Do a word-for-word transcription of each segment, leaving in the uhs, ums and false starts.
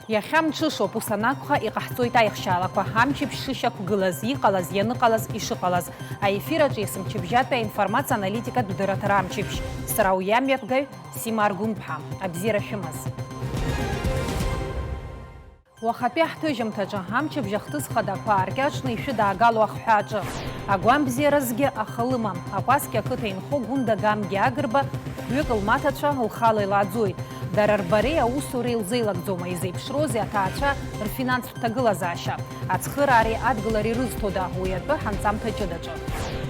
Иахьа мҽышоуп, ус анакәха, иҟаҳҵоит аихшьаалақәа, амчыбжь шышьақәгылаз, иҟалаз, ианыҟалаз, ишыҟалаз. Аефир аҿы есымчыбжьатәи аинформациа аналитикатә дырраҭара амчыбжь. Сара уи амҩаԥгаҩ Сима Аргәынԥҳа. Абзиара шәымаз. Уахатәи ҳҭыжьымҭаҿы амчыбжь ахҭыс хадақәа ааркьаҿны ишәыдаагалоу ахҳәааҿы. Агәамбзиаразгьы аха лымам. Акәасқьа ақыҭа инхо Гәында Гамгьы Агрба хәҩык лмаҭацәа лхала илааӡоит. Дара рбареи аусуреи лзеилагӡома, изеиԥшроузеи аҭаацәа рфинанстә ҭагылазаашьа? Ацхыраареи адгылареи рызҭода уи атәы ҳанҵамҭа ҷыдаҿы?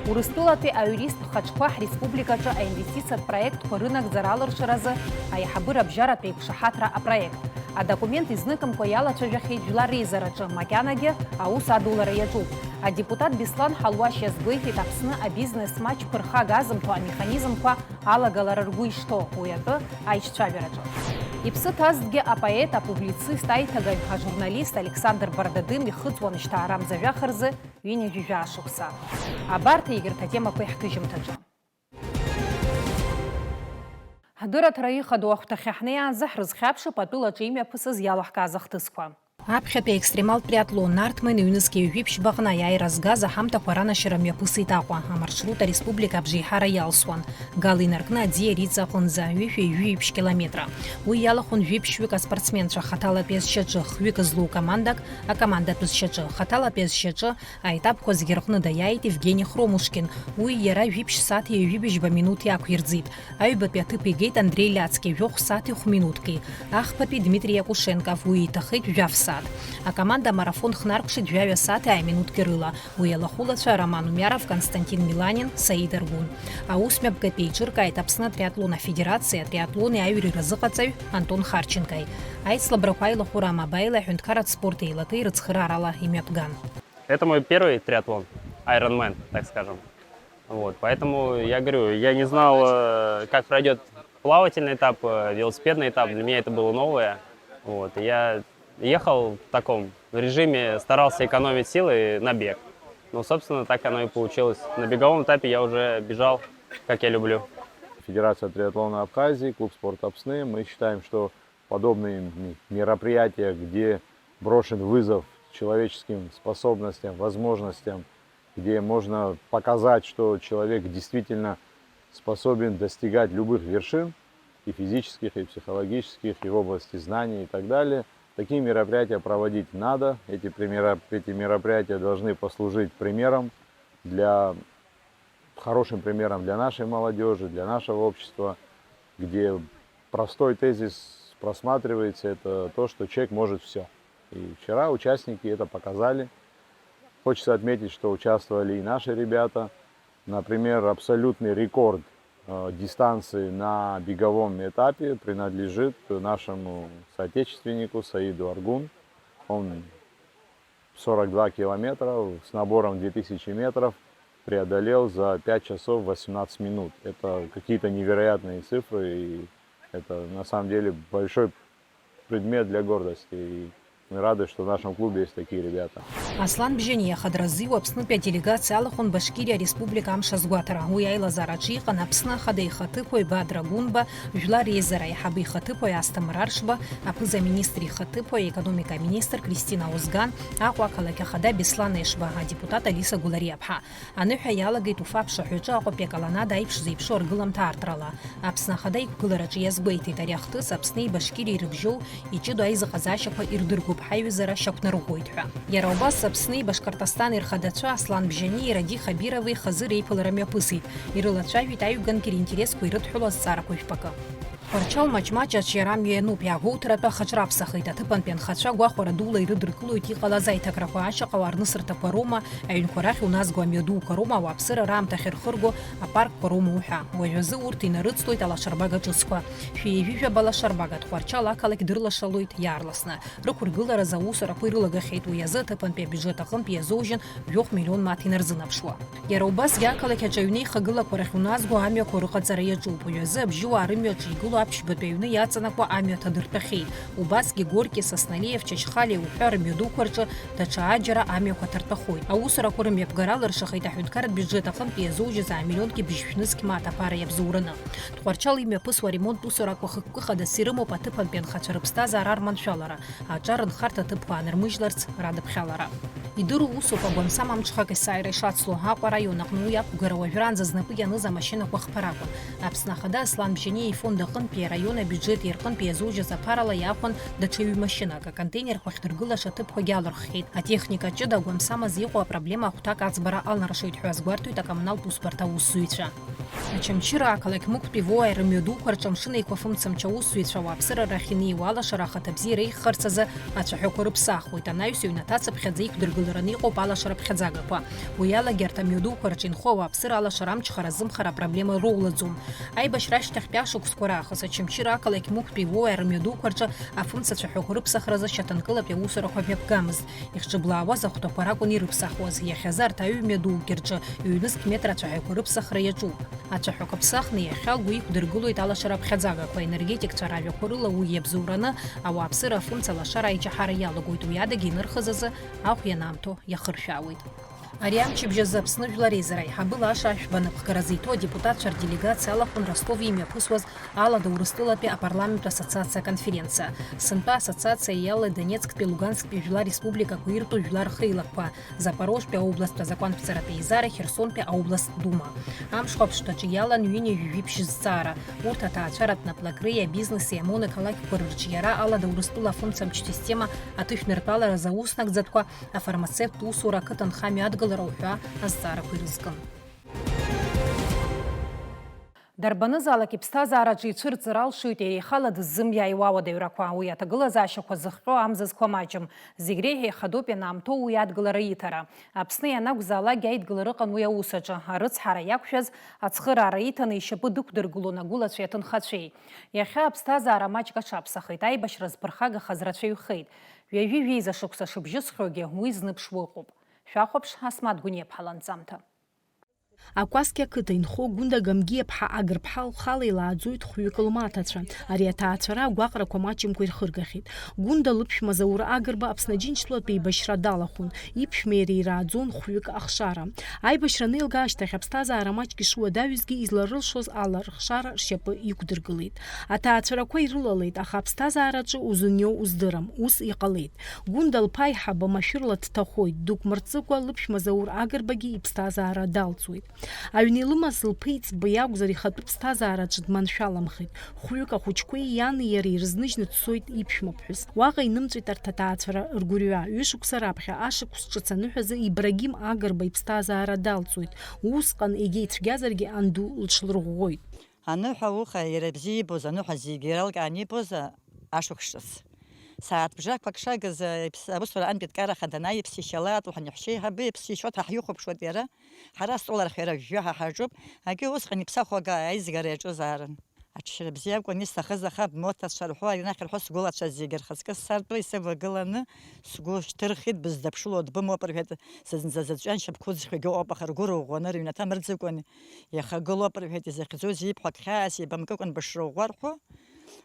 Урыстәылатәи аиуристтә хаҿқәа ҳреспубликаҿы аинвестициатә проектқәа рынагӡара алыршаразы аиҳабыра абжьаратә еиқәшаҳаҭра апроект. Адокумент изныкымкәа иалацәажәахьеит жәлар реизараҿы, макьанагьы аус адулара иаҿуп. Адепутат Беслан Ҳалуашь иазгәеиҭеит Аԥсны абизнес маҷ ԥырхага азымҭо амеханизмқәа алагалара ргәы ишҭоу уи атәы аиҿцәажәараҿы. Иԥсы ҭазҭгьы апоет, апублицист, аиҭагаҩ, ажурналист Александр Бардадым ихыҵуан шьҭа арамза жәаха рзы ҩынҩажәи жәаа шықәса. Абарҭ егьырҭ атемақәа иаҳҭыжьымҭаҿы. Ҳдырраҭара ихадоу ахәҭахьы ҳнеиаанӡа ҳрызхьаԥшып атәылаҿы имҩаԥысыз иалаҳкааз ахҭысқәа. Аԥхьатәи аекстремалтә триатлон Нарҭман иҩнызқьи ҩажәи ԥшьба аҟны аиааира згаз аҳамҭақәа ранашьара мҩаԥысит Аҟәа, амаршрут ареспублика абжеиҳара иалсуан, Гал инаркны Аӡиа Риҵа аҟынӡа, ҩышәи ҩажәи ԥшь километра. Уи иалахәын жәиԥшьҩык аспортсменцәа, хаҭалатәи азшьаҿы, хҩык злоу командак, акомандатә зшьаҿы, хаҭалатәи азшьаҿы, аетапқәа зегьы рҟны даиааит Евгени Хромушкин, уи иара жәиԥшь сааҭи ҩажәи быжьба минуҭи ақәирӡит. Аҩбатәи аҭыԥ игеит Андреи Лиацки, жәохә сааҭи хә минуҭки. Ахԥатәи Дмитри Иакушенков, уи иҭахеит жәаф сааҭ. Акоманда амарафон хнаркәшеит жәаҩа сааҭи ааи минуҭки рыла. Уи алахәылацәа Роман Умиаров, Константин Миланин, Саид Аргәын. Аусмҩаԥгатә еиҿыркааит Аԥсны атриатлон афедерациа атриатлони аҩреи разыҟаҵаҩ Антон Харченкои. Аицлабрақәа аилахәыра амобаили аҳәынҭқарратә спорт еилакеи рыцхыраарала имҩаԥган. Это мой первый триатлон, Ironman, так скажем. Вот, поэтому я говорю, я не знал, э, как пройдёт плавательный этап, э, велосипедный этап. Для меня это было новое. Вот, и я ехал в таком режиме, старался экономить силы на бег. Ну, собственно, так оно и получилось. На беговом этапе я уже бежал, как я люблю. Федерация триатлона Абхазии, клуб спорта Апсны. Мы считаем, что подобные м-, мероприятия, где брошен вызов человеческим способностям, возможностям, где можно показать, что человек действительно способен достигать любых вершин, и физических, и психологических, и в области знаний, и так далее. Такие мероприятия проводить надо. Эти примера-, эти мероприятия должны послужить примером для, хорошим примером для нашей молодёжи, для нашего общества, где простой тезис просматривается, это то, что человек может всё. И вчера участники это показали. Хочется отметить, что участвовали и наши ребята. Например, абсолютный рекорд, э, дистанции на беговом этапе принадлежит нашему соотечественнику Саиду Аргун. Он сорок два километра с набором две тысячи метров преодолел за пять часов восемнадцать минут. Это какие-то невероятные цифры, и это на самом деле большой предмет для гордости. И мы рады, что в нашем клубе есть такие ребята. Аслан Бжьаниа ахадара ззиуа Аԥснытәи аделегациа алахәын Башкириа Республика амш азгәаҭара. Уи аилазаараҿы иҟан Аԥсны Ахада ихаҭыԥуаҩ Бадра Гәынба, Жәлар Реизара аиҳабы ихаҭыԥуаҩ Асҭамыр Аршба, аԥыза-министр ихаҭыԥуаҩ, аекономика аминистр Кристина Озган, Аҟәа ақалақь ахада Беслан Ешба, адепутат Алиса Гәлариаԥҳа. Аныҳәа иалагеит Уфа аԥшаҳәаҿы Аҟәатәи аколоннада аиԥш зеиԥшу аргыламҭа аартра ала. Аԥсны Ахада иқәгылараҿы иазгәеиҭеит, ари ахҭыс Аԥснеи Башкиреи ирыбжьоу иҷыдоу аизыҟазаашьақәа ирдыргоуп, ҳаиҩызара шьақәнарӷәӷәоит ҳәа. Иара убас Аԥснеи Башкортостани рхадацәа Аслан Бжьаниеи Радиа Хабирови хазы реиԥылара миаԥысит. Ирылацәажәеит аиҩгантәи ринтересқәа ирыдҳәалоу азҵаарақәа жәпакы. Тҟәарчал маҷ-маҷ аҿиара амҩа иануп, иаагәоуҭартә ахаҿра аԥсахеит, аҭыԥантәи анхацәа гәахәара дула ирыдыркылоит иҟалаз аиҭакрақәа, ашьаҟауаа рнысырҭақәа роума, аҩнқәа рахь уназго амҩадуқәа роума, ауааԥсыра раамҭахь рхырго апаркқәа роума уҳәа. Уажәазы урҭ инарыҵлоит алашарбага ҿыцқәа. Шәи ҩажәижәаба лашарбага Тҟәарчал ақалақь дырлашалоит иаарласны. Рықәыргылараз аусурақәа ирылагахьеит, уи азы аҭыԥантәи абиуџьет аҟынтә иазоужьын жәохә миллион мааҭ инарзынаԥшуа. Иара убасгьы ақалақь аҿы аҩнеихагылақәа рахь уназго амҩақәа рыҟаҵара иаҿуп. Уи азы абжьыуаа рымҩаҿы игылоу аԥшьбатәи аҩны иаҵанакуа амҩа ҭадыртәахьеит. Убасгьы Горки, Сасналиев, Чачхалиа уҳәа рымҩадуқәа рҿы даҽа ааџьара амҩақәа ҭартәахоит. Аусурақәа рымҩаԥгара алыршахеит аҳәынҭқарратә бюджет аҟынтә иазоужьыз амиллионки быжьшәнызқь мааҭ аԥара иабзоураны. Тҟәарчал имҩаԥысуа аремонт усурақәа хықәкы хадас ирымоуп аҭыԥантәи анхацәа рыԥсҭазаара арманшәалара, аҿар нхарҭа аҭыԥқәа аанырмыжьларц радыԥхьалара. Идыру усуп агәамсам амҽхак есааира ишацло. Аҟәа араион аҟны уи ақәгара уажәраанӡа знапы ианыз амашьынақәа хԥара акәын. Аԥсны Ахада Аслан Бжьаниа ифонд аҟынтәи араион абиуџьети рҟынтәи иазужьыз аԥарала иаахәан даҽа ҩ-машьынак, аконтейнерқәа ахьдыргылаша аҭыԥқәагьы алырххьеит. Атехника ҷыда агәамсам азы иҟоу апроблема ахәҭак аӡбара алнаршоит ҳәа азгәарҭоит акоммуналтә усбарҭа аусзуҩцәа. Очамчыра ақалақь Мықәтәи Воаи рымҩадуқәа рҿы амшын еиқәафымцамч аусзуҩцәа ауааԥсыра рахь инеиуа алашара ахаҭабзиара еихҟарҵазы ацәаҳәақәа рыԥсахуеит. Анаҩс ҩнаҭацыԥхьаӡа иқәдыргылараны иҟоуп алашара ԥхьаӡагақәа. Уи алагьы арҭ амҩадуқәа рҿы инхо ауааԥсыра алашара амчхара азымхара апроблема роулаӡом. Аибашьра ашьҭахьтәи ашықәсқәа раахыс Очамчыра ақалақь Мықәтәи Воаи рымҩадуқәа рҿы афымцацәаҳәақәа рыԥсахразы шьаҭанкылатәи аусурақәа мҩаԥгамызт. Ихҿыблаауаз ахәҭақәа ракәын ирыԥсахуаз, иахьазы арҭ аҩ мҩадуқәа рҿы ҩнызқь метра ацәаҳәақәа рыԥсахра иаҿуп. Ацәаҳәақәа ԥсахны иахьалго иқәдыргылоит алашара аԥхьаӡагақәа, аенергетикцәа ражәақәа рыла уи иабзоураны ауааԥсыра афымца лашара аиҷаҳара иалагоит, уи адагьы инырхыз азы ахә ианаамҭоу иахыршәаауеит. Ари амчыбжь азы Аԥсны Жәлар Реизара аиҳабы Лаша Ашәба анапхгара зиҭо адепутатцәа рделегациа алахәын Ростов имҩаԥысуаз Алада Урыстәылатәи апарламенту ассоциациа аконференциа. Сынтәа ассоциациа иалалеит Донецктәи, Лугансктәи жәлар республикақәа иртәу жәлар рхеилакқәа, Запорожтәи аобласттә азакәанԥҵаратә еизара, Херсонтәи аобласттә дума. Амшхәаԥштәаҿы иалан ҩынҩажәи жәиԥшь зҵаара. Урҭ аҭаацәаратә наплакреи абизнеси амонақалақьқәа рырҿиара, Алада Урыстәыла афымцамч система аҭышәныртәаларазы ауснагӡатәқәа, афармацевттә усура ақыҭанхамҩа адгылара уҳәа азҵаарақәа ирызкын. Дарбанызаалак иԥсҭазаараҿы ицәырҵыр алшоит иара ихала дыззымиааиуа ауадаҩрақәа. Уи аҭагылазаашьақәа зыхҟьо амзызқәа маҷым. Зегь реиҳа ихадоуп ианаамҭоу уи адгылара иҭара. Аԥсны ианакәзаалакгьы аидгылара ыҟан уи аус аҿы. Арыцҳара иақәшәаз ацхыраара иҭаны ишьапы дықәдыргылон агәылацәеи аҭынхацәеи. Иахьа аԥсҭазаара маҷк аҽаԥсахеит, аибашьра зԥырхагахаз рацәаҩхеит. Ҩажәи жәеиза шықәса шыбжьысхьоугьы уи зныԥшуа ыҟоуп. Шәахәаԥш, Асмаҭ Гәыниаԥҳа ланҵамҭа. Акәасқьа ақыҭа инхо Гәында Гамгиаԥҳа Агрԥҳа лхала илааӡоит хәҩык лмаҭацәа. Ари аҭаацәара агәаҟрақәа маҷымкәа ирхыргахьеит. Гәында лыԥшәма Заур Агрба Аԥсны Аџьынџьтәылатә еибашьра далахәын. Иԥшәма иара ирааӡон хәҩык ахшара. Аибашьра анеилга ашьҭахь аԥсҭазаара маҷк ишуадаҩызгьы изларылшоз ала рыхшара ршьапы иқәдыргылеит. Аҭаацәарақәа ирылалеит, аха аԥсҭазаараҿы узыниоу уздырам, ус иҟалеит. Гәында лԥа аиҳабы машәырла дҭахоит, дук мырҵыкәа лыԥшәма Заур Агрбагьы иԥсҭазаара далҵуеит. Аҩн илымаз лԥеиҵбы иакәзар, ихатәы ԥсҭазаараҿы дманшәаламхеит. Хәҩык ахәыҷқәеи иани иареи рызныжьны дцоит иԥшәмаԥҳәыс. Уаҟа инымҵәеит арҭ аҭаацәара ргәырҩа. Ҩышықәса раԥхьа ашықәс ҿыц аныҳәазы Ибрагим Агрба иԥсҭазаара далҵуеит. Усҟан егьа ицәгьазаргьы анду лҽлырӷәӷәоит. Аныҳәа уха иара бзиа ибоз, аныҳәа зегьы иралкааны ибоз, а, ашықәс ҿыц. Сааҭ бжақәак шагыз, а, иԥс-, аусура антәи аҭкарахада анааи, иԥсишьалааит уҳәан иаҳәшьеиҳабы, иԥсишьуеит ҳәа ҳихәаԥшуеит иара. Ҳара астол арахь иара жәжәа ҳа ҳаҿуп. Егьи усҟан иԥсахуа ага аизгара иаҿызаарын. Аҽшьра бзиа акәын исҭахыз, аха бмоҭацәа рҳәо, аҩнахь рҳәо сгәылацәа зегьы рхаҵкы ссартәа исывагыланы сгәы шьҭырхит, быздаԥшыло дбымоуп рҳәеит, зынӡа заҵәҩан шьапқәа уӡхьоугьы ыҟоуп, аха ргәы рыӷәӷәаны рыҩнаҭа мырӡыкәаны иахагылоуп рҳәеит, изахьӡузеи ибҳәо ак хьаас еибамкыкәан бышрыӷәӷәа рҳәо,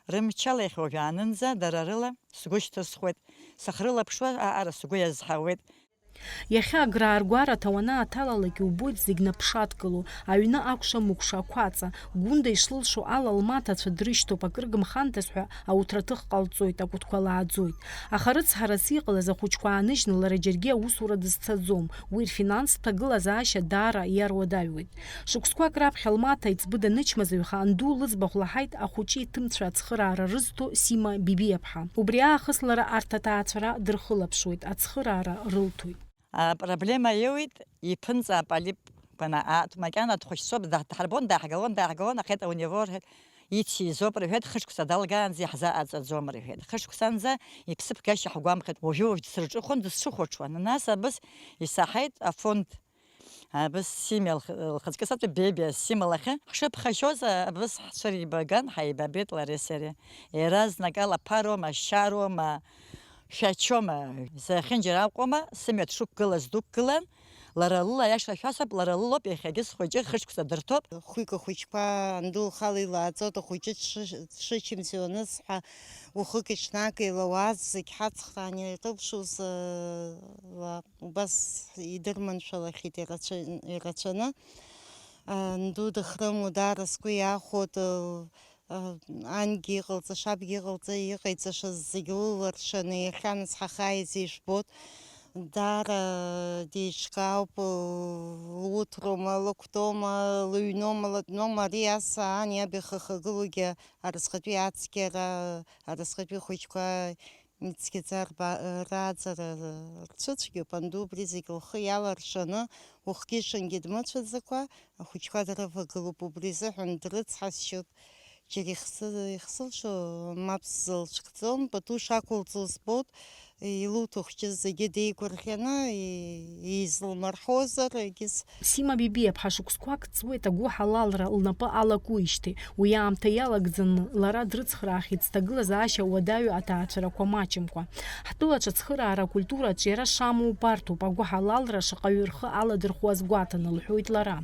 рымчала иахьа уажәаанынӡа дара рыла сгәы шьҭысхуеит, сахьрылаԥшуа аҟара сгәы иазҳауеит. Иахьа аграаргәара аҭауана аҭалалак иубоит зегь наԥшадгыло, аҩны акәша-мыкәша, ақәаҵа. Гәында ишлылшо ала лмаҭацәа дрышьҭоуп, акыр гымхандаз ҳәа ауҭраҭых ҟалҵоит, акәытқәа лааӡоит. Аха рыцҳарас иҟалаз ахәыҷқәа ааныжьны лара џьаргьы аусура дызцаӡом, уи рфинанстә ҭагылазаашьа даара иаруадаҩуеит. Шықәсқәак раԥхьа лмаҭа аиҵбы данычмазаҩха, анду лыӡбахә лаҳаит ахәыҷы иҭымцәа ацхыраара рызҭо Сима Бибиаԥҳа. Убри аахыс лара арҭ аҭаацәара дырхылаԥшуеит, ацхыраара рылҭоит. Апроблема иоуит, иԥынҵа аполип гәанаа, макьана дхәыҷцәоуп, даҳ-, дҳарбон, дааҳгалон, дааҳгалон, аха это у него, рҳәеит, ицизоуп, рҳәеит, хышықәса далгаанӡа иаҳзааӡаӡом, рҳәеит. Хышықәсанӡа иԥсыԥгашьа ҳгәамхеит, уажәы-уажә дсырҿыхон, дысҽыхәаҽуан. Нас абыс исаҳаит афонд. Абыс Симиа лх-, лхаҵкы саҭәа Бебиа Сима лахьы ҳшыԥхашьоз, абыс ҳцәырибаган, ҳаибабеит лареи сареи. Иаразнакала ԥароума, шьароума, шәачоума, зехьынџьара акәума, сымҩа дшықәгылаз дықәгылан, Лара лыла, аиаша шәасҳәап, лара лылоуп, иахьагьы схәыҷы хышықәса дырҭоуп. Хәҩык ахәыҷқәа анду лхала илааӡоит, ахәыҷы дшы-, дшычымазаҩу анысҳәа, уахыки-ҽнаки илауаз зегь ҳацхраан ирылшоз, ла-, убас идырманшәалахьеит ирацәа-, ирацәаны. Анду дыхрымуа даара сгәы иахәоит, ангьы иҟалҵаша, абгьы иҟалҵа, иҟаиҵашаз зегь лыларшаны иахьа нас ҳахааиз ижәбоит. Даара деиҿкаауп, луҭроума, лықәтәоума, лыҩноума, латәноума, ари асаан иаб ихахагылоугьы аразҟатәи ацқьара, аразҟатәи хәыҷқәа ицқьаӡа рба-, рааӡара рцәыцәгьоуп, анду убри зегь лхы иаларшаны, уахгьы-ҽынгьы дмыцәаӡакәа, ахәыҷқәа дрывагылоуп, убри азыҳәан дрыцҳасшьоит. Џьара ихсы-, ихсылшо мап сзылҿкӡом, пату шақәылҵо збоит, илуҭо хәҷы зегьы деигәырӷьаны, и-, излмырҳәозар, егьыс. Сима Бибиаԥҳа шықәсқәак ҵуеит агәыҳалалра лнапы алакуижьҭеи. Уи аамҭа иалагӡаны лара дрыцхраахьеит зҭагылазаашьа уадаҩу аҭаацәарақәа маҷымкәа. Ҳтәылаҿы ацхыраара акультура аҿиара шамоу убарҭоуп, агәыҳалалра шаҟаҩы рхы аладырхәуаз гәаҭаны, лҳәоит лара.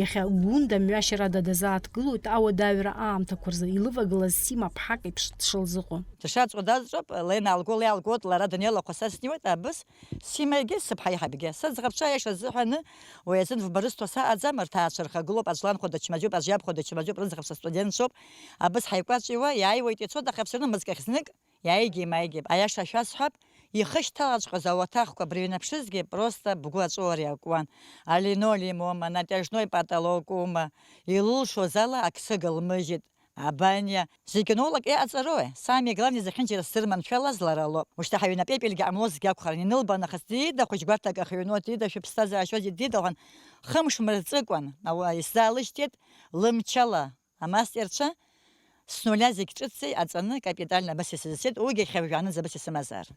Иахьа Гәында мҩашьарада дазааҭгылоит ауадаҩра аамҭақәа рзы илывагылаз Сима ԥҳак еиԥш дшылзыҟоу. Дшаҵәҟьо даҵәҟьоуп, леинаалго леиалгоит, лара данеилахәа са снеиуеит, абыс Сима егьи сыԥҳа еиҳабгьы. Сыӡӷабцәа аиаша азыҳәаны уи азын фба рысҭо саҟаӡам, рҭаацәа рхагылоуп, аӡә ланхәа дычмазаҩуп, аӡә иабхәа дычмазаҩуп, рыӡӷабцәа студентцәоуп, абыс ҳаикәаҿиуа иааиуеит, ицоит, аха все равно мызкахь знык иааигьы имааигьы. Аиаша шәасҳәап, ихышьҭалаҵәҟьаз ауаҭахқәа брыҩнаԥшызгьы просто бгәы аҵәуара иакуан. Алинолеумоума, натяжной потолокума, илылшоз ала ак сыгалмыжьит. Абаниа, зегь аноулак иҟаҵарои? Самое главное, зехьынџьара сзырманшәалаз лара лоуп. Ушьҭа ҳаҩны апепельгьы ҟамлозҭгьы акәхарын, инылба нахыс диида хәыҷ гәарҭак ахьыҩноу, диида шәыԥсҭазаашьоузеи, диида ҳәан хымш мырҵыкәан ауаа исзаалышьҭит, лымчала амастерцәа с нуля зегь ҿыцӡа иҟаҵаны капитально абас исызцеит, уигьы иахьа уажәаанӡа абас исымазаарын.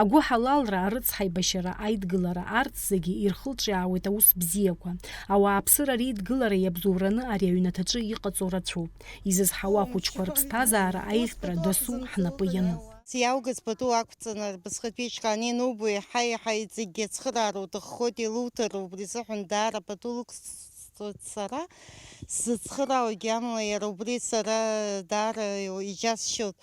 Агәыҳалалра, арыцҳаибашьара, аидгылара, арҭ зегьы ирхылҿиаауеит аус бзиақәа. Ауааԥсыра реидгылара иабзоураны ари аҩнаҭаҿы иҟаҵоу рацәоуп. Изызҳауа ахәыҷқәа рыԥсҭазаара аиӷьтәра дасу ҳнапы иануп. Иаугаз пату ақәҵаны, рбасҟатәи ишҟа анеинубо, еиҳа-еиҳа иҵегьгьы ацхыраара уҭаххоит, илуҭар, убри азыҳәан даара пату лықәсҵоит сара. Сзыцхыраауагьы амала, иара убри сара даара иџьасшьоит.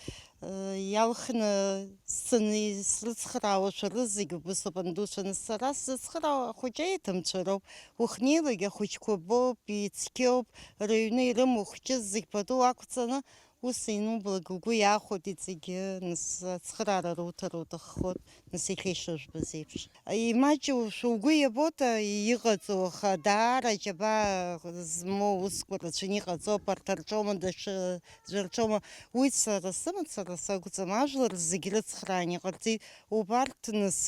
Иалхны сцаны исрыцхраауа шәара зегь убысоуп, андуцәа, нас сара сзыцхраауа ахәыҷы аиҭамцәа роуп. Уахнеилак ахәыҷқәа боуп, ицқьоуп, рыҩны ирымоу хәҷы зегь пату ақәҵаны, ус ианублак угәы иаахәоит иҵегьы, нас ацхыраара руҭар уҭаххоит, нас иахьа ишыжәбаз еиԥш. Имаҷушәа угәы иабоит, а, иҟаҵоу, аха даара аџьабаа змоу усқәа рацәаны иҟаҵоуп, арҭ рҿоума, даҽа ӡәыр рҿоума, уи сара сымацара сакәӡам, ажәлар зегь рыцхраан иҟарҵеит, убарҭ нас,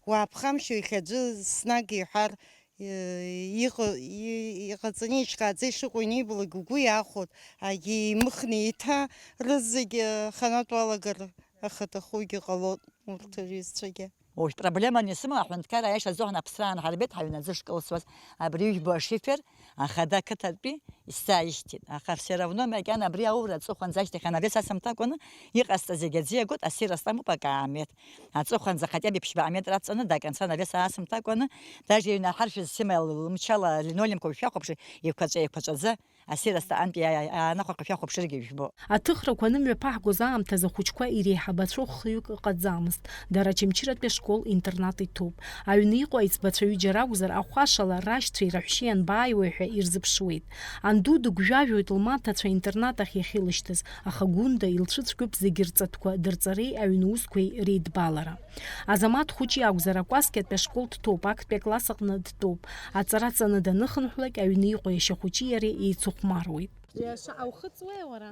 уааԥхамшьо иахьа аӡәы снаг иҳәар, и-, иҟа-, и-, иҟаҵаны иҿкааӡа ишыҟоу ианибалак угәы иаахәоит, агьи еимыхны еиҭа рызегь, а, аханатә уалагар ахаҭахугьы ҟалоит урҭ рҩызцәагьы. Уажә проблеманы исымоу аҳәынҭқарра аиаша азыҳәан аԥсра аанҳарбеит, ҳаҩнаӡы шкылсуаз, абри ижәбо ашифер ахада ақыҭатәи исзааишьҭит. Аха все равно макьана абри аура аҵыхәанӡа ашьҭахь анавес асымҭакәаны иҟасҵаз зегь аӡы иагоит, асир асҭамуп акаамеҭ. Аҵыхәанӡа хотя бы ԥшьба аметр аҵаны, до конца анавес аасымҭакәаны, даже иҩнаҳаршәыз сима лымчала алинолеумқәа шәахәаԥши, еиқәаҵәа-еиқәаҵәаӡа. Асир асҭаҟантәи иаанаҳәахьоу шәахәаԥшыргьы ижәбо. Аҭыхрақәа анымҩаԥаҳгоз аамҭазы ахәыҷқәа иреиҳабацәоу хҩык ыҟаӡамызт. Дара Очамчыратәи ашкол-интернат иҭоуп. Аҩны иҟоу аиҵбацәа ҩыџьа ракәзар, ахәашала рашьцәеи раҳәшьеи анбааиуеи ҳәа ирзыԥшуеит. Анду дыгәжәажәоит лмаҭацәа аинтернат ахь иахьылышьҭыз, аха Гәында илцәыцәгьоуп зегьы рҵатәқәа дырҵареи аҩны усқәеи реидбалара. Азамаҭ хәыҷы иакәзар, акәасқьатәи ашкол дҭоуп, актәи акласс аҟны дтәоуп. Аҵара ҵаны даныхынҳәлак, аҩны иҟоу иашьа хәыҷи иареи еицыхәмаруеит. Иаша, аухыҵуеи уара?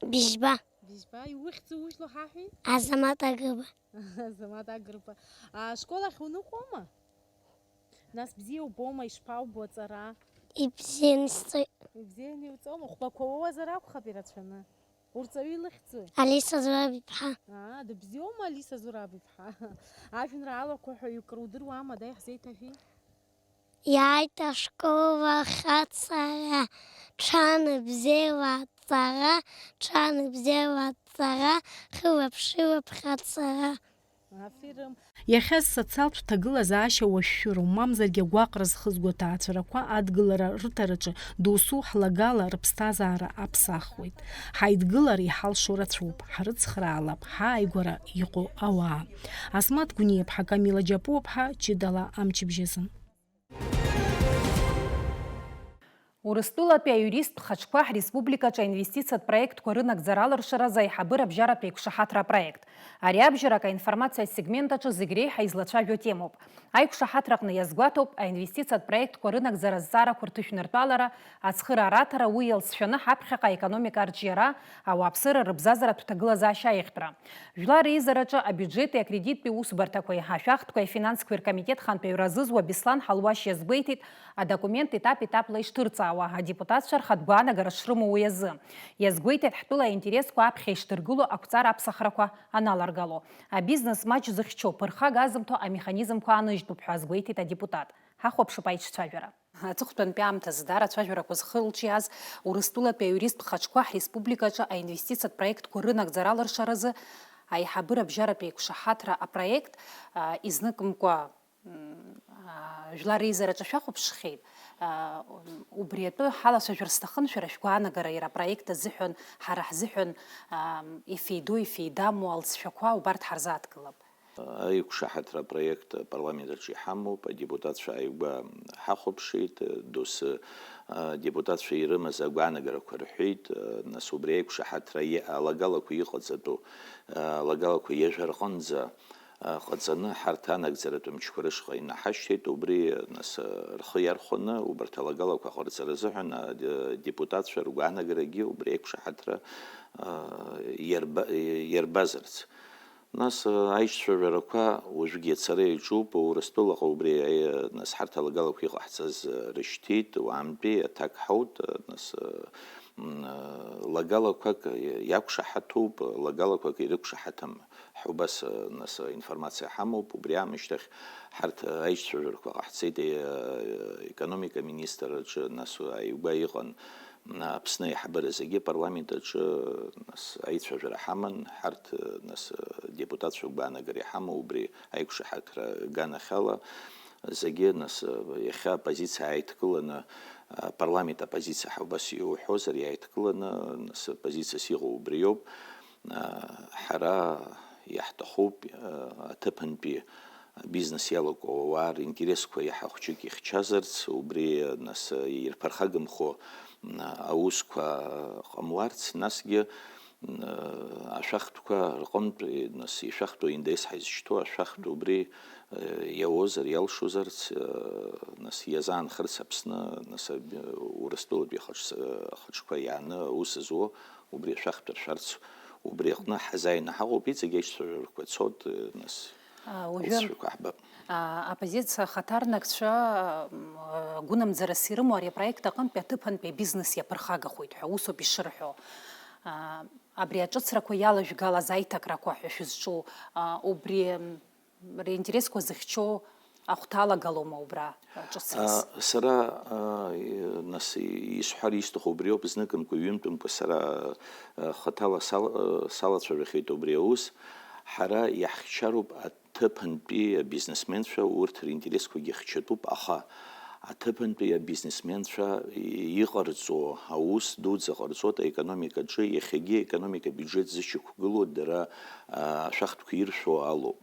Быжьба. Быжьба, иухьӡу ужәло ҳаҳәеи? Азамаҭ Агрба. Азамаҭ Агрба. А, школ ахь уныҟәома? Нас бзиа убома, ишԥаубо аҵара? Ибзианы сҵоит. Ибзианы иуҵома? Хәбақәа уоуазар акәхап ирацәаны. Урҵаҩы илыхьӡуи? Алиса Зураб-иԥҳа. Аа, дыбзиоума Алиса Зураб-иԥҳа? Ажәеинраалақәа ҳәа ҩык рудыруама, ада иаҳзеиҭаҳәеи? Иааит ашкол ахь аҵара, ҽанбзиала аҵара, ҽанбзиала аҵара, хылаԥшылаԥха аҵара. Иахьа социалтә ҭагылазаашьа уашәшәыроуп, мамзаргьы агәаҟра зхызго аҭаацәарақәа адгылара рыҭараҿы досу ҳлагала рыԥсҭазаара аԥсахуеит. Ҳаидгылар иҳалшо рацәоуп, ҳрыцхраалап ҳааигәара иҟоу ауаа. Асмаҭ Гәниаԥҳа, Камила Џьапуаԥҳа, ҷыдала амчыбжьазы. Урыстәылатәи аиуристтә хаҿқәа ҳреспубликаҿы аинвестициатә проектқәа рынагӡара алыршаразы аиҳабыра абжьаратә еиқәшаҳаҭра апроект. Ари абжьарак аинформациа асегмент аҿы зегь реиҳа излацәажәо темоуп. Аиқәшаҳаҭраҟны иазгәаҭоуп аинвестициатә проектқәа рынагӡара азҵаарақәа рҭышәныртәалара, ацхыраара аҭара, уи иалҵшәаны ҳаԥхьаҟа аекономика арҿиара, ауааԥсыра рыбзазаратә ҭагылазаашьа аиӷьтәра. Жәлар реизараҿы абиуџьети акредиттәи усбарҭақәеи, ашәахтәқәеи афинансқәеи ркомитет хантәаҩра зызуа Беслан Ҳалуашь иазгәеиҭеит, адокумент етап-етапла ишҭырҵаауа, адепутатцәа рхатә гәаанагара шрымоу уи азы. Иазгәеиҭеит, ҳтәыла аинтересқәа аԥхьа ишдыргыло ақәҵара аԥсахрақәа аналаргало. Абизнес маҷ зыхьчо, ԥырхага азымҭо амеханизмқәа ааныжьтәуп ҳәа азгәеиҭеит адепутат. Ҳахәаԥшып аиҿцәажәара. Аҵыхәтәантәи аамҭазы даара ацәажәарақәа зхылҿиааз Урыстәылатәи аиуристтә хаҿқәа ҳреспубликаҿы аинвестициатә проектқәа рынагӡара алыршаразы аиҳабыра абжьаратә еиқәшаҳаҭра апроект, а, изныкымкәа, м, а, жәлар реизараҿы шәахәаԥшхьеит, а, убри атәы ҳалацәажәар сҭахын, шәара шәгәаанагара иара апроект азыҳәан, ҳара ҳзыҳәан, а, ифеидоу, ифеидамо алҵшәақәа убарҭ ҳарзааҭгылап. Аиқәшаҳаҭра апроект апарламент аҿы иҳамоуп, адепутатцәа ааигәа ҳахәаԥшит, доусы адепутатцәа ирымаз агәаанагарақәа рҳәеит, нас убри аиқәшаҳаҭра алагалақәа иҟаҵатәу, алагалақәа ҩажәа рҟынӡа ҟаҵаны ҳарҭ анагӡаратә мчқәа рышҟа инаҳашьҭеит, убри, нас, рхы иархәаны убарҭ алагалақәа ҟарҵара азыҳәан адепутатцәа ргәаанагарагьы убри аиқәшаҳаҭра иарба-, иарбазарц. Нас, э, аиҿцәажәарақәа уажәгьы ацара иаҿуп, Урыстәылаҟа убри, э, нас ҳарҭ алагалақәа иҟаҳҵаз, э, рышьҭит, уаантәи аҭак ҳауҭ, э, нас, э, м, э, лагалақәак иақәшаҳаҭуп, лагалақәак ирықәшаҳаҭым. Ҳубас, э, нас, э, информациа ҳамоуп, убри аамышьҭахь ҳарҭ, э, аиҿцәажәарақәа ҟаҳҵеит, э, економика министр аҿы, нас, э, ааигәа иҟан, Аԥсны аиҳабыра зегьы апарламент аҿы, нас, аицәажәара ҳаман, ҳарҭ, нас, адепутатцәа гәаанагара иҳамоу убри аиқәшаҳаҭра аганахьала зегьы, нас, иахьа апозициа ааидкыланы, апарламент апозициа ҳәа убас иуҳәозар, иааидкыланы, нас, позициас иҟоу убриоуп. Ҳара иаҳҭахуп аҭыԥантәи абизнес иалоу ауаа ринтересқәа иаҳа хәҷык ихьчазарц, убри, нас, ирԥырхагамхо аусқәа ҟамларц, насгьы ашәахтәқәа рҟынтә, нас, ишәахтәу индес ҳаизышьҭоу ашәахтә убри иауозар, иалшозарц, нас, иазаанхарц Аԥсны, нас, Урыстәылатәи ахаҿ-, ахаҿқәа иааны аус зуо, убри ашәахтә ршәарц, убри аҟны ҳазааины ҳаҟоуп, иҵегь аиҿцәажәарақәа цоит, нас, А, уажәы, аусшәақәа ҳбап. А, оппозициа ахаҭарнакцәа, м, агәынамӡарас ирымоу ари апроект аҟынтәи аҭыԥантәи абизнес иаԥырхагахоит ҳәа усоуп ишырҳәо. А, абри аҿыцрақәа иалажәгалаз аиҭакрақәа ҳәа шәызҿу, а, убри, м, ринтересқәа зыхьчо ахәҭа алагалома убра аҿыцрас? А, сара, а, и-, нас, и-, исҳәар исҭаху убриоуп, зныкымкәа, ҩынтәымкәа сара, а, хаҭала сал-, а, салацәажәахьеит убри аус. Ҳара иаҳхьчароуп аҭыԥантәи абизнесменцәа, урҭ ринтересқәагьы хьчатәуп, аха аҭыԥантәи абизнесменцәа и-, иҟарҵо аус дуӡӡа ҟарҵоит аекономикаҿы, иахьагьы аекономика абиуџьет зышьақәгылоу дара, а, ашәахтәқәа иршәо алоуп.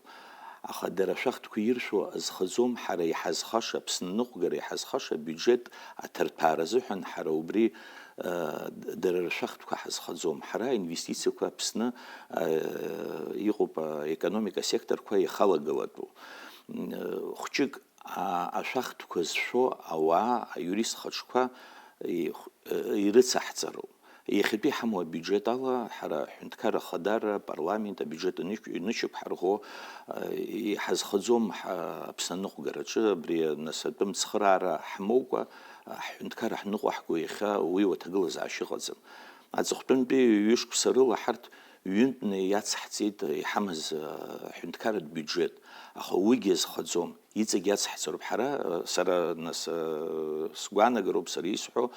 Аха дара ашәахтәқәа иршәуа азхаӡом, ҳара иҳазхаша, Аԥсны аныҟәгара иҳазхаша абиуџьет аҭырҭәаара азыҳәан ҳара убри, э, д-, дара ршәахтәқәа ҳазхаӡом. Ҳара аинвестициақәа Аԥсны, э, иҟоуп, э, аекономика асекторқәа иахалагылатәу. М, э, хәҷык, а, ашәахтәқәа зшәо ауаа, аиурист хаҿқәа, ихә-, э, ирыцаҳҵароуп. Иахьатәи ҳамоу абиуџьет ала, ҳара аҳәынҭқарра ахадара, апарламент, абиуџьет аныш-, инышьақәҳарӷәӷәо, э, иҳазхаӡом ҳа-, Аԥсны аныҟәгараҿы, абри, нас, атәым цхыраара ҳмоукәа, ҳҳәынҭқарра ҳныҟәаҳго иахьа уи уаҭагылазаашьа ыҟаӡам. Аҵыхәтәантәи ҩышықәса рыла ҳарҭ ҩынтәны иацҳҵеит иҳамаз, э, аҳәынҭқарратә биуџьет, аха уигьы азхаӡом. Иҵегь иацҳҵароуп. Ҳара, сара, нас, сгәаанагароуп сара исҳәо,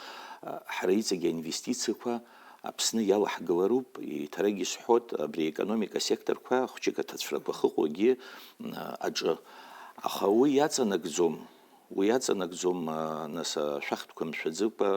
ҳара иҵегь аинвестициақәа Аԥсны иалаҳгалароуп, еиҭарак исҳәоит, абри аекономика асекторқәа хәҷык аҭацәрақәа ахыҟоугьы, м, аҿы. Аха уи иаҵанакӡом, уи иаҵанакӡом, а, нас, ашәахтәқәа мшәаӡыкәа,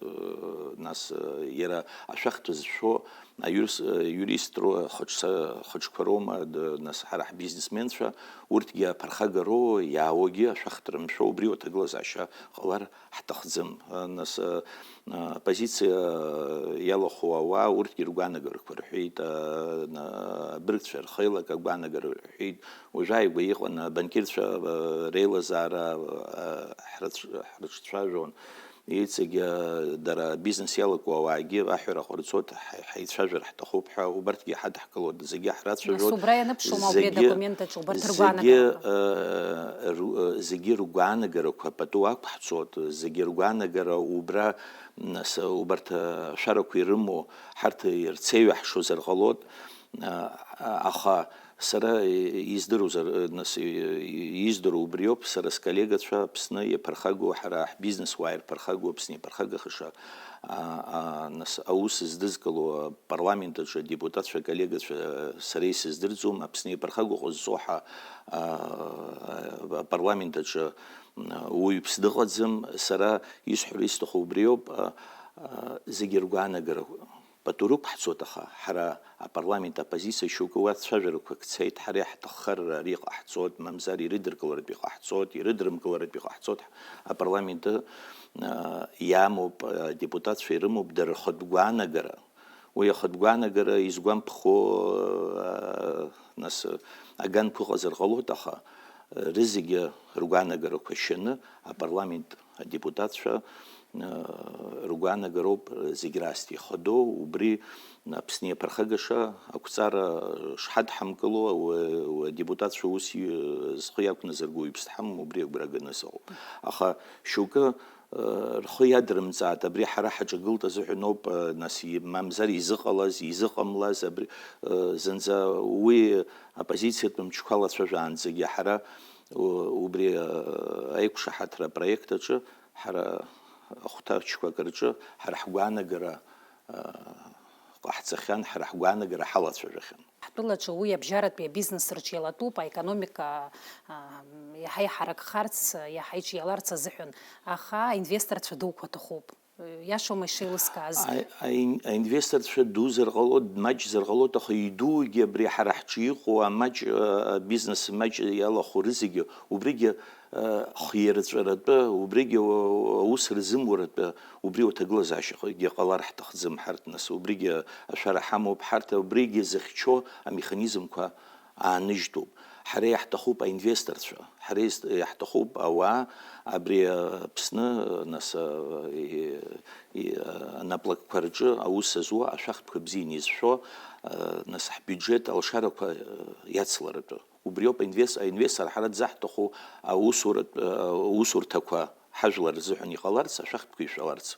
э, нас, э, иара ашәахтә зшәо аиурс-, э, иуристтәу ахаҿса-, ахаҿқәа роума, д-, нас, ҳара ҳбизнесменцәа, урҭгьы аԥырхагароу, иаауагьы ашәахтә рымшәо, убри уаҭагылазаашьа ҟалар ҳҭахӡам. Нас, а, а, оппозициа иалахәу ауаа урҭгьы ргәаанагарақәа рҳәеит, а, на-, абыргцәа рхеилак агәаанагара рҳәеит. Уажәааигәа иҟан абанкирцәа, а, реилазаара, а, ҳрыцә-, ҳрыҿцәажәон. Иҵегь, а, дара абизнес иалаку ауаагьы аҳәара ҟарҵоит, ҳа-, ҳаицәажәар ҳҭахуп ҳәа, убарҭгьы ҳадҳкылоит, зегьы ҳрацәажәоит. Нас убра ианыԥшуама убри зегьы, адокумент аҿы убарҭ зегьы, ргәаанагарақәа? Э, ру-, э, зегьы ргәаанагарақәа пату ақәҳҵоит, зегьы ргәаанагара убра, нас, убарҭ, э, ашәарақәа ирымоу, ҳарҭ ирцеиҩаҳшозар ҟалоит, э, аха сара, э, издыруазар, э, нас, э, издыруа убриоуп, сара сколлегацәа Аԥсны иаԥырхагоу, ҳара ҳбизнес-уаа ирԥырхагоу, Аԥсны иаԥырхагахаша, а, а, нас, аус здызкыло, апарламент аҿы адепутатцәа коллегацәа сара исыздырӡом, Аԥсны иаԥырхагоу ҟазҵо ҳа, а, апарламент аҿы, м, уаҩԥс дыҟаӡам. Сара исҳәара исҭаху убриоуп, а, а, зегьы ргәаанагара пату рықәҳҵоит, аха ҳара апарламент апозициа шьоукы уа цәажәарақәак цеит, ҳара иаҳҭаххар ари ҟаҳҵоит, мамзар ирыдыркыларатәы иҟаҳҵоит, ирыдрымкыларатәы иҟаҳҵоит, апарламент, а, иамоуп, адепутатцәа ирымоуп дара рхатә гәаанагара. Уи ахатә гәаанагара изгәамԥхо, а, нас, аганқәа ыҟазар ҟалоит, аха, а, рызегьы ргәаанагарақәа шьаны апарламент адепутатцәа, а, ргәаанагароуп зегь раасҭа ихадоу, убри Аԥсны иаԥырхагаша ақәҵара шҳадҳамкыло, ауа-, ауа-, адепутатцәа ус и-, зхы иақәназырго уаҩԥс дҳамам, убри агәра ганы сыҟоуп. Аха шьоукы рхы иадрымҵааит, абри ҳара ҳаҿагылт азыҳәаноуп, нас, и-, мамзар изыҟалаз, изыҟамлаз, абри, зынӡа уи апозициатә мчқәа алацәажәаанӡагьы ҳара у-, убри, аиқәшаҳаҭра апроект аҿы ҳара ахәҭаҷқәак рҿы ҳара ҳгәаанагара, ҟаҳҵахьан, ҳара ҳгәаанагара ҳалацәажәахьан. Ҳтәылаҿы уи абжьаратәи абизнес рҿы иалатәуп, аекономика, а, иаҳа иҳаракхарц, иаҳа иҿиаларц азыҳәан, аха аинвесторцәа дуқәа аҭахуп. Иашоума ишеилыскааз? Аи-, аин-, аинвесторцәа дузар ҟалоит, маҷзар ҟалоит, аха идугьы абри ҳара ҳҿы иҟоу амаҷ, а, абизнес маҷ иалахәу рызегьы, убригьы, а, хирҵәаратәы, убригьы, а, аус рзымуратәы, убри уаҭагылазаашьахагьы ҟалар ҳҭахӡам ҳарҭ, нас, убригьы ашәара ҳамоуп ҳарҭ, убригьы зыхьчо амеханизмқәа ааныжьтәуп. Ҳара иаҳҭахуп аинвесторцәа, ҳара ис-, иаҳҭахуп ауаа абри, а, Аԥсны, нас, а, и-, и-, а, анаплакқәа рҿы аус зуа, ашәахтәқәа бзианы изшәо, а, нас, ҳбиуџьет алшарақәа, а, иацларатәы. Убриоуп аинвес-, аинвестор ҳара дзаҳҭаху аусуратә, а, усурҭақәа ҳажәлар рзыҳәан иҟаларц, ашәахтәқәа ишәаларц.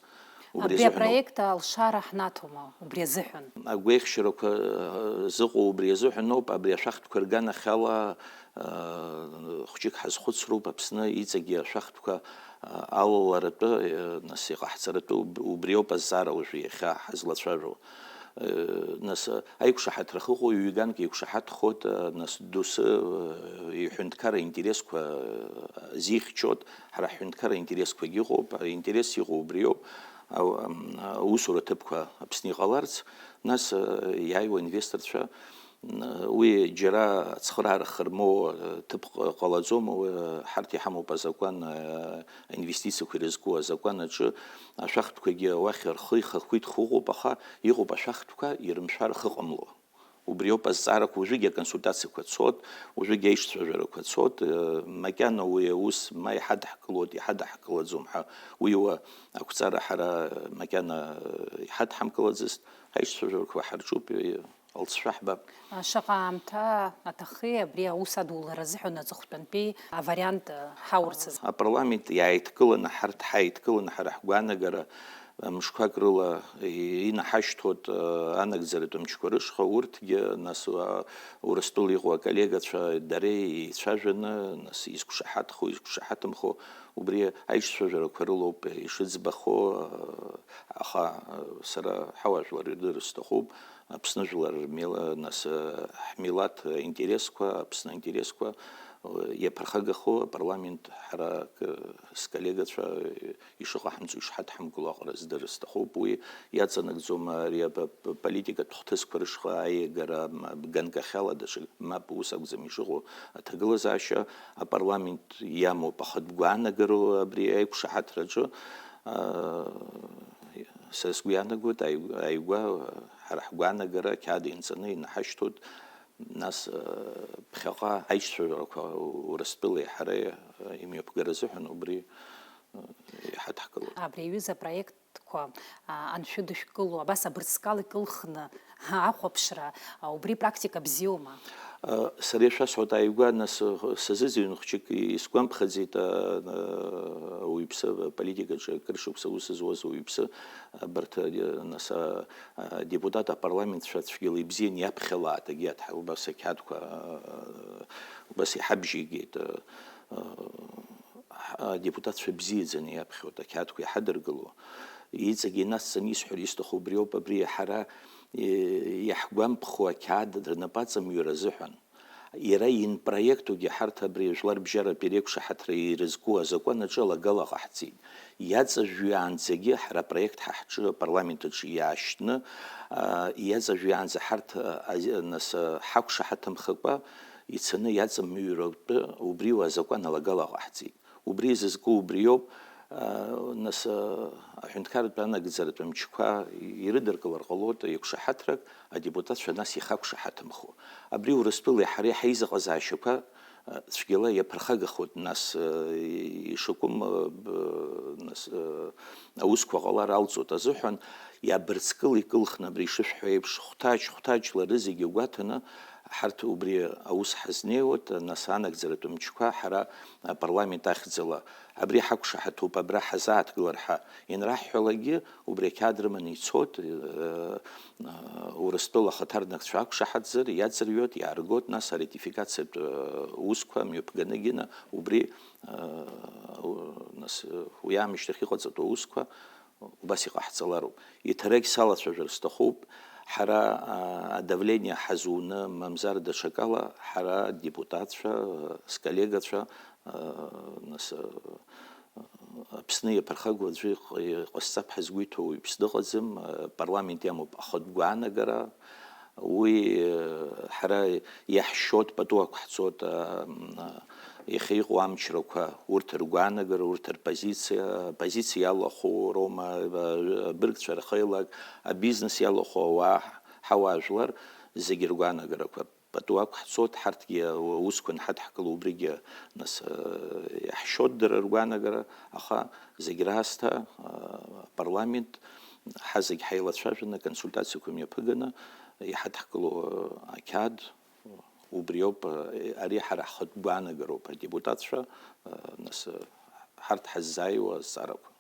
Убри Абри азыҳәан ауп. Апроект алшара ҳнаҭома убри азыҳәан? Агәеихшьарақәа, э, зыҟоу убри азыҳәан ауп, абри ашәахтәқәа рганахьала, э, хәҷык ҳазхәыцроуп, Аԥсны иҵегьы ашәахтәқәа, э, алаларатәы, э, нас иҟаҳҵаратәы уб-, убри ауп азҵаара уажәы иахьа ҳазлацәажәо. Э, нас, э, аиқәшаҳаҭра ахьыҟоу ҩганк еиқәшаҳаҭхоит, э, нас доусы, э, иҳәынҭқарра интересқәа, э, зихьчоит, ҳара ҳҳәынҭқарра интересқәагьы ыҟоуп, аинтерес иҟоу убриоуп, ау-, ам, аусура ҭыԥқәа Аԥсны иҟаларц, нас, э, иааиуа инвесторцәа, м, уи џьара ацхыраара хырмоу, э, ҭыԥ ҟ-, ҟалаӡом, уи, э, ҳарҭ иҳамоуп азакәан, э, аинвестициақәа ирызку азакәан аҿы ашәахтәқәагьы уахь рхы ихақәиҭхо ыҟоуп, аха иҟоуп ашәахтәқәа ирымшәар рхы ҟамло. Убриоуп азҵаарақәа, уажәыгьы аконсультациақәа цот, уажәыгьы аишьцәажәарақәа цот, э, макьана уи аус ма иҳадаҳкылоит, иҳадаҳкылаӡом ҳәа, уи уа ақәҵара ҳара макьана, э, иҳадҳамкылаӡацт, аишьцәажәарақәа ҳарҿуп, э, алҵшәа ҳбап. Шаҟа аамҭа аҭахи абри аус адулара азыҳәан аҵыхәтәантәи авариант, э, ҳаурц азы? Апарламент иааидкыланы, ҳарҭ ҳааидкыланы, ҳара ҳгәаанагара, мышқәак рыла инаҳашьҭуеит, э, анагӡаратә мчқәа рышҟа, урҭгьы, нас, уа, Урыстәыла иҟоу аколлегацәа дареи еицәажәаны, нас, изқәшаҳаҭхо, изқәшаҳаҭымхо, убри аиҿцәажәарақәа рылоуп ишыӡбахо, э, аха, э, сара ҳауаажәлар ирдырыр сҭахуп, Аԥсны жәлар рмила-, нас, э, ҳмилаҭ интересқәа, Аԥсны аинтересқәа, э, иаԥырхагахо апарламент ҳара, э, сколлегацәа, э, ишыҟаҳамҵо, ишҳадҳамкыло аҟара здырыр сҭахуп. Уи иаҵанакӡом ари ап-, ап-, политикатә хҭысқәа рышҟа аиагара, м, ганкахьала даҽа, мап, ус акәӡам ишыҟоу аҭагылазаашьа. Апарламент иамоуп ахатә гәаанагароу абри аиқәшаҳаҭраҿы. А, са сгәы иаанагоит, ааигәа, ааигәа, ҳара ҳгәаанагара ақьаад инҵаны инаҳашьҭуеит. Нас, э, ԥхьаҟа аиҿцәажәарақәа Урыстәылеи ҳареи, э, имҩаԥгара азыҳәан убри, э, иҳадҳкылоит. Абри аҩыза апроектқәа, а, аншәыдышәкыло, абас абырсҟал икылхны ахәаԥшра, а, убри практика бзиоума? Э, сара ишәасҳәоит, ааигәа нас, э, сазыӡырҩын хәҷык исгәамԥхаӡеит, а, э, ауаҩԥсы, аполитикаҿы акыр шықәса аус зуаз ауаҩԥсы, абарҭ, э, нас, а, адепутат апарламентцәа цәгьала ибзиан иаԥхьалааит, егьи аҭ-, убас ақьаадқәа, убас иҳабжьеигеит, адепутатцәа бзиаӡаны иаԥхьоит, ақьаадқәа иҳадыргыло. Иҵегь инацҵаны исҳәар исҭаху убриоуп, абри ҳара, иаҳгәамԥхо ақьаад рнапаҵамҩыр азыҳәан. Иара инпроектугьы ҳарҭ абри жәларбжьаратә иреиқәшаҳаҭра ирызку азакәан аҿы алагала ҟаҳҵеит. Иаҵажәҩаанӡагьы ҳара апроект ҳа ҳҿы апарламент аҿы иаашьҭны, а, иаҵажәҩаанӡа ҳарҭ, а, ази-, нас, а, ҳақәшаҳаҭымхакәа ицаны иаҵамҩратәы убриоу азакәан алагала ҟаҳҵеит. Убри изызку убриоуп, а, нас, а, аҳәынҭқарратә анагӡаратә мчқәа ирыдыркылар ҟалоит еиқәшаҳаҭрак, адепутатцәа нас ихақәшаҳаҭымхо. Абри Урыстәылеи ҳареи ҳаизыҟазаашьақәа, а, цәгьала иаԥырхагахоит, нас, а, ишакәым, а, б-, нас, а, аусқәа ҟалар алҵуеит азыҳәан, иабырскыл икылхны абри ишышәҳәо еиԥш, хәҭаҷ-хәҭаҷла рызегьы гәаҭаны, ҳарҭ убри аус ҳазнеиуеит, нас анагӡаратә мчқәа ҳара апарламент ахьӡала абри ҳақәшаҳаҭуп, абра ҳазааҭгылар ҳәа ианраҳҳәалакгьы, убри ақьаад рыманы ицоит, э, э, Урыстәыла ахаҭарнакцәа ақәшаҳаҭзар, иаӡырҩуеит, иааргоит, нас аратификациатә, э, усқәа мҩаԥганы гьына убри, э, у-, нас, э, уи аамышьҭахь иҟаҵатәу аусқәа убас иҟаҳҵалароуп. Иҭарагь салацәажәар сҭахуп, ҳара, а, адавление ҳазуны, мамзар даҽакала, ҳара адепутатцәа, а, сколлегацәа, а, нас, а, Аԥсны иаԥырхагоу аӡәы иҟ-, иҟасҵап ҳәа згәы иҭоу уаҩԥс дыҟаӡам, а, апарламент иамоуп ахатә гәаанагара, Уи, э, ҳара иаҳшьоит, пату ақәҳҵоит, а, м, а, иахьа иҟоу амчрақәа, урҭ ргәаанагара, урҭ рпозициа, апозициа иалахәу роума, а, абыргцәа рхеилак, абизнес иалахәу ауаа, ҳауаажәлар зегьы ргәаанагарақәа пату ақәҳҵоит, ҳарҭгьы аусқәа анҳадҳкыло убригьы, нас, а, иаҳшьоит дара ргәаанагара, аха зегь раасҭа, а, апарламент ҳа зегь ҳаилацәажәаны, аконсультациақәа мҩаԥыганы, иҳадҳкыло ақьаад убриоуп, ари ҳара ҳхатә гәаанагароуп, адепутатцәа, нас, ҳарҭ ҳаззааиуа азҵаарақәа.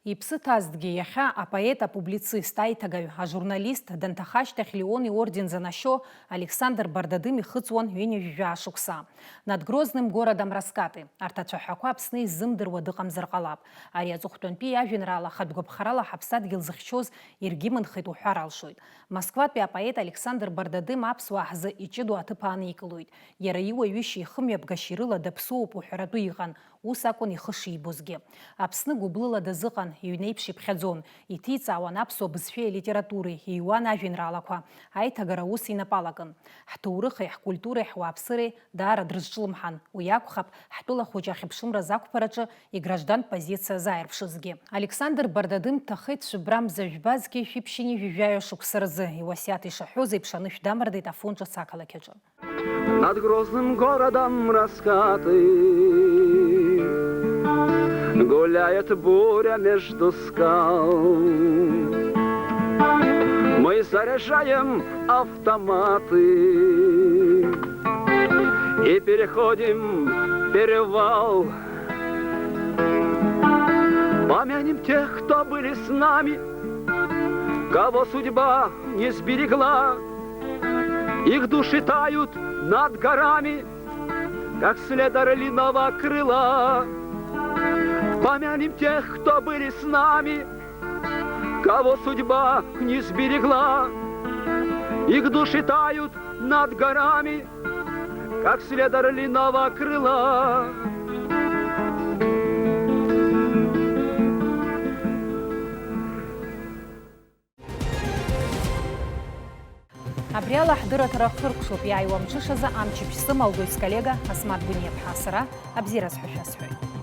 Иԥсы ҭазҭгьы иахьа апоет, апублицист, аиҭагаҩ, ажурналист, данҭаха ашьҭахь Леон иорден занашьо Александр Бардадым ихыҵуан ҩынҩажәи жәаа шықәса. Над Грозным городом раскаты. Арҭ ацәаҳәақәа Аԥсны иззымдыруа дыҟамзар ҟалап. Ари аҵыхәтәантәи иажәеинраала хатә гәаԥхарала ҳаԥсадгьыл зыхьчоз иргьымынхеит уҳәар алшоит. Москватәи апоет Александр Бардадым аԥсуаа ҳзы иҷыдоу аҭыԥ ааникылоит. Иара иуаҩышьеи ихымҩаԥгашьеи рыла даԥсуоуп уҳәаратәы иҟан, ус акәын ихы шибозгьы. Аԥсны гәыблыла дазыҟан, иҩнеиԥш иԥхьаӡон, иҭиҵаауан аԥсуа бызшәеи алитературеи, иҩуан ажәеинраалақәа, аиҭагара аус инапы алакын. Ҳҭоурыхи ҳкультуреи ҳуааԥсыреи даара дрызҿлымҳан, уи акәхап, ҳтәыла хәыҷы ахьыԥшымраз ақәԥараҿы играждантә позициа зааирԥшызгьы. Александр Бардадым дҭахеит шәыбра мза жәба зқьи шәиԥшьыни жәаҩа шықәса рзы, иуасиаҭ ишаҳәоз еиԥш анышә дамардеит Афон ҿыц ақалақь аҿы. Над грозным городом раскаты гуляет буря между скал. Мы заряжаем автоматы и переходим перевал. Помянем тех, кто были с нами, кого судьба не сберегла. Их души тают над горами, как след орлиного крыла. Помянем тех, кто были с нами, кого судьба не сберегла. Их души тают над горами, как след орлиного крыла. Абри ала ҳдырраҭара хыркәшоуп, иааиуа мҽышазы амчыбжь сымалдоит сколлега Асмаҭ Гәыниаԥҳа, сара абзиараз ҳәа шәасҳәоит.